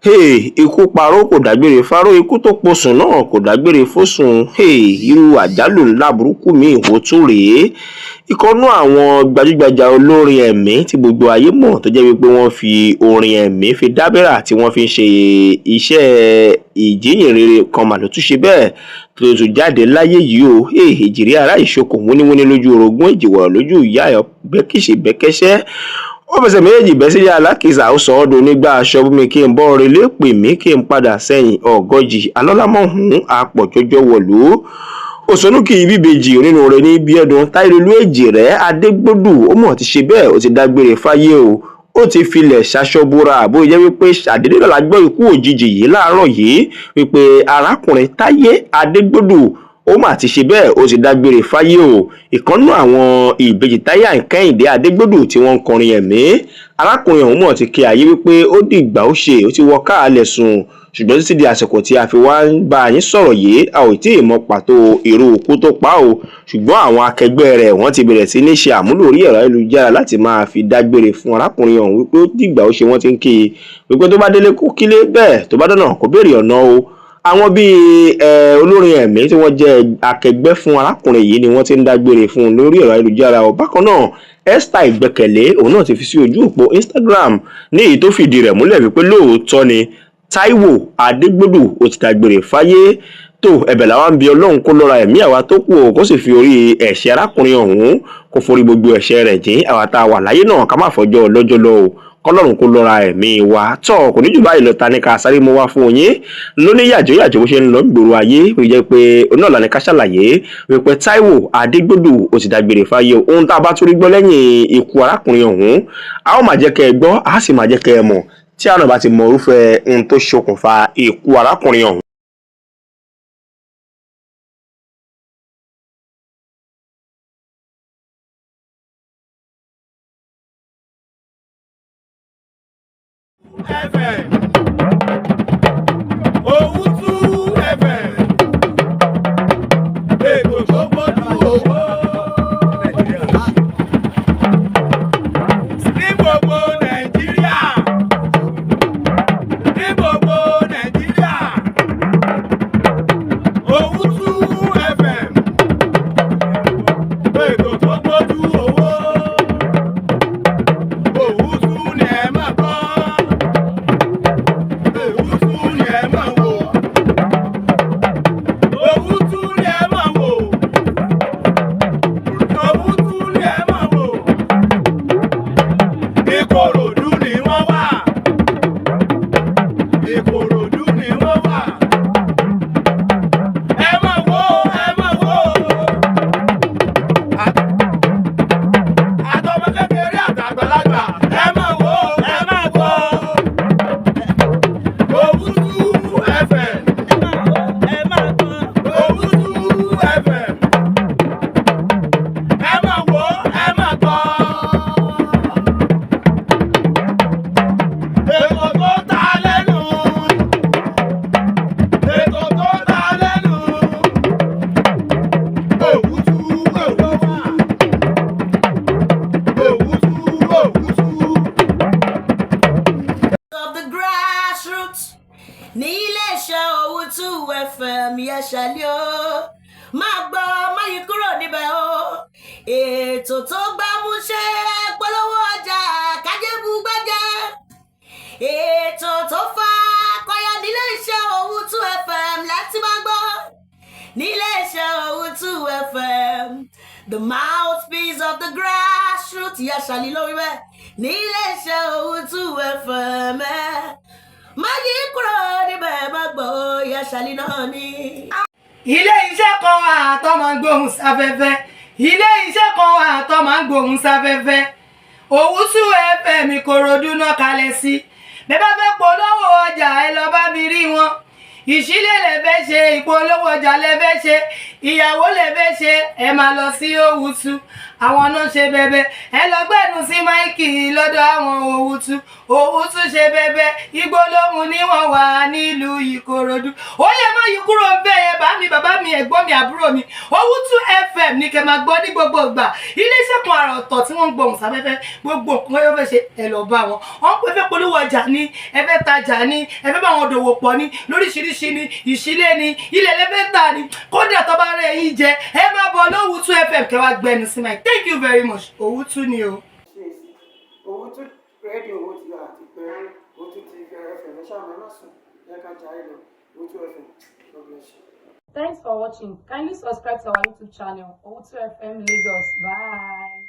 Hey, ikú parọ́ kò dágbére fáró, ikú tó posùn náà kò dágbére fósùn. Hey, irú àjálù ńlá burúkú míì wò tún rèé. Ìkànnú àwọn gbajúgbajà olórin ẹ̀mí tí gbogbo ayé mọ̀, tó jẹ́ wípé wọ́n fi orin ẹ̀mí fi dábẹ́rà, tí wọ́n fi ń ṣe iṣẹ́ ìjíhìnrere kan, mà ló tún ṣe bẹ́ẹ̀ tó tún jáde láyé yìí o. Hey, èjìrí ará ìṣokùn wúníwúní lójú orogún, èjìwọ̀rọ̀ lójú ìyá ẹ̀, bẹ́kìṣì bẹ́kẹ́ṣẹ́, ó fẹsẹ̀ méjèèjì bẹ́ sílé alákìsà, ó sọ ọ́ dùn nígbà aṣọ bómi kí n bọ́ relé pè mí kí n padà sẹ́yìn ọ̀gọ́jì alọ́lámọ̀hún àpọ̀jọjọ wọ̀lú òsónúkì bíbejì onínúure ní bíẹ́dùn Táìlólú Èjìrẹ́ Adégbòdù. Ó mọ̀ ti ṣe bẹ́ẹ̀, ó ti dágbére fáyé o, ó ti filẹ̀ ṣaṣọ bora. Bó jẹ́ wípé ṣàdédé lọ́la gbọ́ ikú òjijì yìí láàárọ̀ yìí, wípé arákùnrin Táyé Adégbòdù ó mà ti ṣe bẹ́ẹ̀, ó ti dágbére fáyé o. Ìkànnú àwọn ìbejì Táyé Kẹ́hìndé Adégbòdù tí wọ́n ń kọrin ẹ̀mí, arákùnrin ọ̀hún mọ̀ ti ké ayé wípé ó dìgbà ó ṣe, ó ti wọ káàlẹ̀ sùn. Ṣùgbọ́n títí di àsìkò tí a fi wá ń bá yín sọ̀rọ̀ yìí, a ò tí ì mọ pàtó irú ikú tó pa o. Ṣùgbọ́n àwọn akẹgbẹ́ rẹ̀, wọ́n ti bẹ̀rẹ̀ sí ní ṣe àmúlò orí ẹ̀rọ ayélujára láti máa fi dágbére fún arákùnrin ọ̀hún wípé ó dìgbà ó ṣe. Wọ́n ti ń kí i wípé tó bá délé kó kílé, bẹ́ẹ̀ tó bá dọ̀nà kó béèrè ọ̀nà o. Àwọn bíi olórin ẹ̀mí tí wọ́n jẹ́ akẹgbẹ́ fún arákùnrin yìí ni wọ́n ti ń dágbére fún un lórí ẹ̀rọ ayélujára o. Bákan náà, Esther Ìgbẹ́kẹ̀lé, òun náà ti fi sí ojú òpó Instagram ní èyí tó fìdí rẹ̀ múlẹ̀ wípé lóòótọ́ ni Táíwò Adégbòdù ó ti dágbére fáyé. Tó ẹ̀bẹ̀ làwọn ń bi Ọlọ́run kó lọ́ra ẹ̀mí àwa tó kù o, kó sì fi orí ẹ̀ṣẹ̀ arákùnrin ọ̀hún, kó forí gbogbo ẹ̀ṣẹ̀ rẹ̀ jìn. Àwa tá a wà láyé náà, ká má fọjọ́ lọ́jọ́ lọ o, kọlọ́run kó lọ́ra ẹ̀mí wa. Tọ́ kò ní jù báyìí lọ. Ta ní ká sáré mú wá fún yín lóní yàjó yàjó bó ṣe ń lọ ń gbòòrò ayé, ó jẹ́ pé onáàlà ní ká ṣàlàyé wípé Táíwò Adégbòdù ó ti dágbére fáyé o. Ohun tá a bá tún rí gbọ́ lẹ́yìn ikú arákùnrin ọ̀hún, a ó máa jẹ́ kẹ́ ẹ gbọ́, a sì máa jẹ́ kẹ́ ẹ mọ̀ tí àwọn náà bá ti mọ irúfẹ́ ohun tó ṣokùnfà ikú arákùnrin ọ̀hún. FM. Owutu FM. Ètò tó gbójú owó. Ní gbogbo Nàìjíríà. Ní gbogbo Nàìjíríà. Owutu FM. Ètò tó gbójú owó. Owutu ni ẹ máa gbọ́. Owutu ni ẹ máa wò. Owutu ni ẹ máa wò. Owutu ni ẹ máa wò. Ìkòròdú ni wọ́n wà. Ìkòròdú ni wọ́n wà. Ẹ máa wò, ẹ máa wò. Àtọmọ kékeré àtàgbàlagbà, ẹ máa wò, ẹ máa wò. Owutu FM. Owutu FM. Ẹ máa wò, ẹ máa gbọ́. Ètò tó ta lẹ́nu. Ètò tó ta lẹ́nu. Owutu, Owutu. Owutu, Owutu. Of the grassroots ní iléeṣẹ́ Owutu FM yẹsẹ̀lẹ̀ o. Máa gbọ́, má yí kúrò níbẹ̀ o. Ètò tó gbámúṣé, polówó ọjà kájébù gbájẹ́, ètò tó fa kọyà nílé iṣẹ́ Owutu FM láti máa gbọ́ nílé iṣẹ́ Owutu FM, the mouthpiece of the grassroots. Yẹsẹ̀lẹ̀ lórí bẹ́ẹ̀ nílé iṣẹ́ Owutu FM. Ẹ̀ má yí kúrò níbẹ̀, má gbọ́ yẹsẹ̀lẹ̀ náà ni. Ilé iṣẹ́ kan wà tó máa ń gbóhùn sáfẹ́fẹ́. Ilé iṣẹ́ kan wà tó máa ń gbóhùn sáfẹ́fẹ́. Owutu FM, Ìkòròdú náà kalẹ̀ sí. Bẹ́ẹ̀ bá fẹ́ polówó ọjà, ẹ lọ bá mi rí wọn. Ìṣílẹ̀ lẹ fẹ́ ṣe, ìpolówó ọjà lẹ fẹ́ ṣe, ìyàwó lẹ fẹ́ ṣe, ẹ máa lọ sí Owutu. Àwọn náà ṣe bẹbẹ. Ẹ lọ gbẹnu sí máìkì lọ́dọ̀ àwọn Òwútú. Òwútú ṣe bẹbẹ. Igbó lóhùn ni wọ́n wà nílùú Ìkòròdú. Ó yẹ má yí kúrò ń bẹ́ẹ̀ yẹn, bá mi, bàbá mi, ẹ̀gbọ́n mi, àbúrò mi. Òwútú FM ní kẹ́ máa gbọ́ ní gbogbo ìgbà. Iléeṣẹ́ kan àrà ọ̀tọ̀ tí wọ́n ń gbohùn sáfẹ́fẹ́. Gbogbo nǹkan yóò fẹ́ ṣe, ẹ lọ bá wọn. Wọ́n pẹ́ fẹ́ polówó ọjà ní, ẹ fẹ́ tajà ní, ẹ fẹ́ bá wọn dòwò pọ̀ ní lóríṣiríṣi ní, ìṣílẹ̀ ní, ilẹ̀ lẹ́fẹ́ tà ní. Kódà tó bá rẹ̀ yín jẹ, ẹ máa bọ̀ lówùtú FM kẹ́ wá gbẹnu sí mic. Thank you very much. Òwútú ni o. CAC Owutu rédíò Owutu àti pé Owutu TV FM. Ẹ ṣáà má sùn, yẹ ká jayé lọ. Owutu FM, God bless you. Thanks for watching. Kindly subscribe to our YouTube channel, Owutu FM Lagos. Bye.